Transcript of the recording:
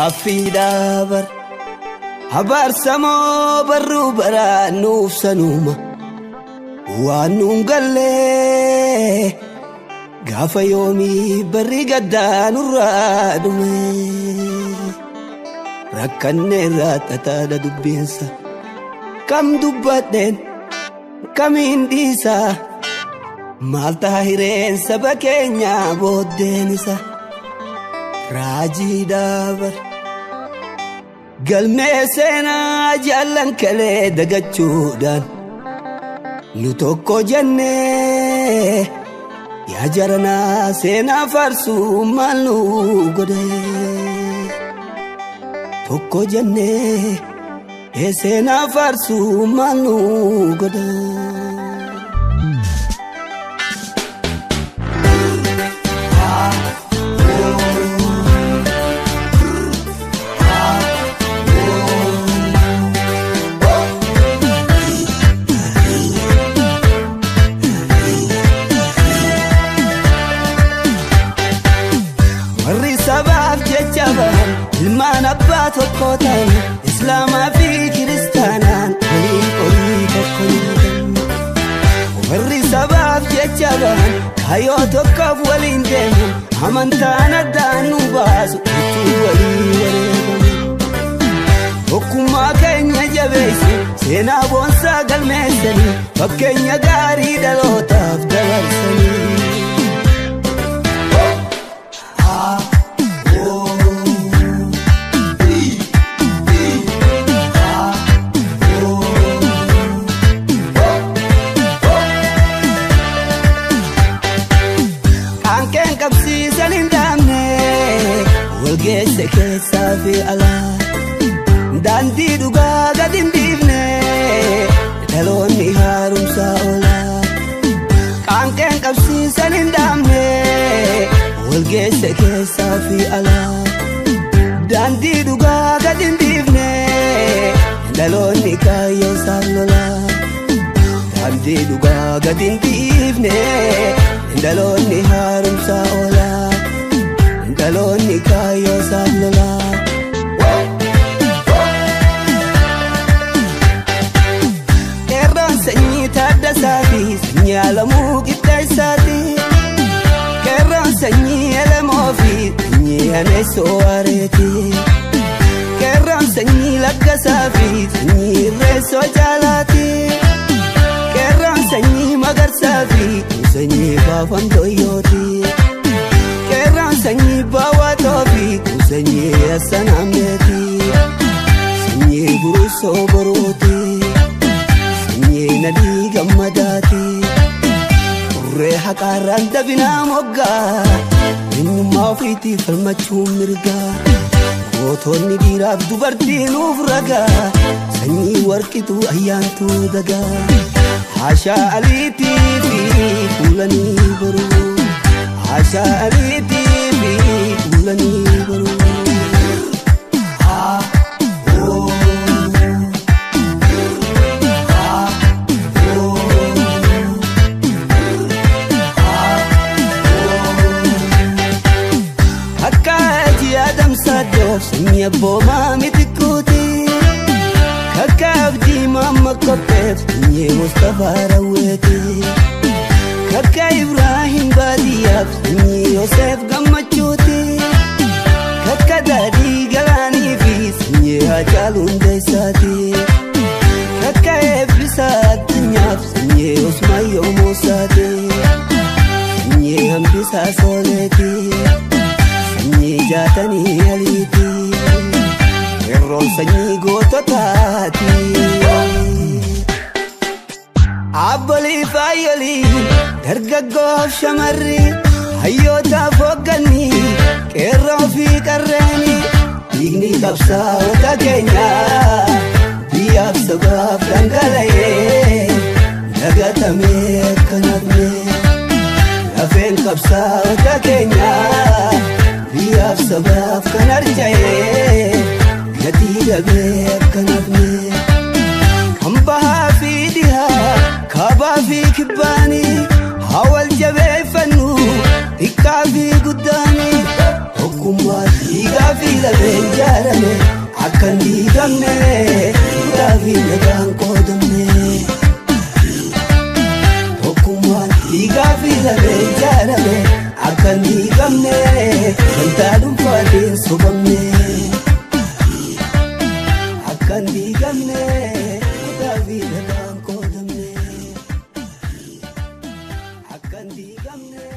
Gaaffiidhaa bar abaarsamoo barruu baraanuuf sanuuma waan nuun gallee gaafa yoomii barri gaddaa nurraa dhume rakkanneerraa xaxaadha dubbiinsa kam dubbadheen kamiin dhiisaa maal ta'a hireen saba keenyaa booddeen isa raajiidhaa bar galmee seenaa jaallan kalee dagachuudhaan nu tokko jennee yaa jaranaa seenaa faarsuu maal nu godhe tokko jennee seenaa faarsuu maal nu godhe. Ilmaan abbaa tokko ta'an Islaamaa fi kiristaanaan waliin qorii tokko nyaatan. Warri sabaaf jecha bahan kaayyoo tokkoof waliin deeman amantaan addaan nu baasu utuu walii wareegaman. Tokkummaa keenya jabeessu seenaa boonsaa galmeessanii fakkeenya gaarii dhalootaaf dabarsanii. Qabsiisan hin dhaabne walgeesse keessaa fi alaa daandii dhugaa gad hin dhiifne dhaloonni haaromsaa oolaa. Qaanqeen qabsiisan hin dhaabne walgeesse keessaa fi alaa daandii dhugaa gad hin dhiifne dhaloonni kaayyoo isaaf lolaa. Daandii dhugaa gad hin dhiifne dhaloonni haaromsaa oolaa dhaloonni kaayyoo isaaf lolaa. Qeerroon sanyii Taaddasaa fi sanyii Alamuu Qixxeessaati. Qeerroon sanyii Elemoo fi sanyii Aneessoo Waareeti. Qeerroon sanyii Laggasaa fi sanyii Irreessoo Jaalaati. Qeerroon sanyii Magarsaa fi sanyii Baafan Dooyyooti. Qeerroon sanyii Baawwatoo fi sanyii Assanaameeti. Sanyii Burusoo Boruuti. Sanyii Nadii Gammadaati. Urree haqaarraan dabinaa moggaa eenyummaa ofiitiif falmachuun mirgaa. Gootonni dhiiraaf dubartiin nuuf ragaa sanyii warqituu ayyaantuu dagaa. Haashaa aliitii fi kuulanii boruu. Haashaa aliitii fi kuulanii boruu. Akka ji'a damsaadoof sanyii abboomaa mitiquuti. Kakka abdii maamma qopheef sanyii Mustafaa Raawweeti. Kakka Ibrahim Baadiyyaaf sanyii Yoosef Gammachuuti. Kakka Daadhii Galaanii fi sanyii Haacaaluu Hundeessaati. Kakka Eebbisaa Addunyaaf sanyii Usmaayyoo Muusaati. Sanyii Hambisaa Sooleeti. Sanyii Jaatanii Aliiti. Qeerroon sanyii goototaati. Abbolii faayolii dargaggoof shamarri hayyootaaf hoogganni qeerroo fi qarreeni dhiigni qabsaa'ota keenyaa biyyaaf sabaaf dhangala'ee dagatamee akka nafne lafeen qabsaa'ota keenyaa biyyaaf sabaaf kan arja'ee gatii dhabee akka nafne. Kan bahaa fi dhihaa kaabaa fi kibbaanii haa wal jabeeffannu xiqqaa fi guddaanii tokkummaa dhiigaa Dhiigaa fi lafeen ijaarame akka hin diigamne, kutaa fi nagaan qoodamne. Tokkummaan dhiigaa fi lafeen ijaarame akka hin diigamne, dantaa dhuunfaatiin sobamne. Akka hin diigamne, kutaa fi nagaan qoodamne. Akka hin diigamne.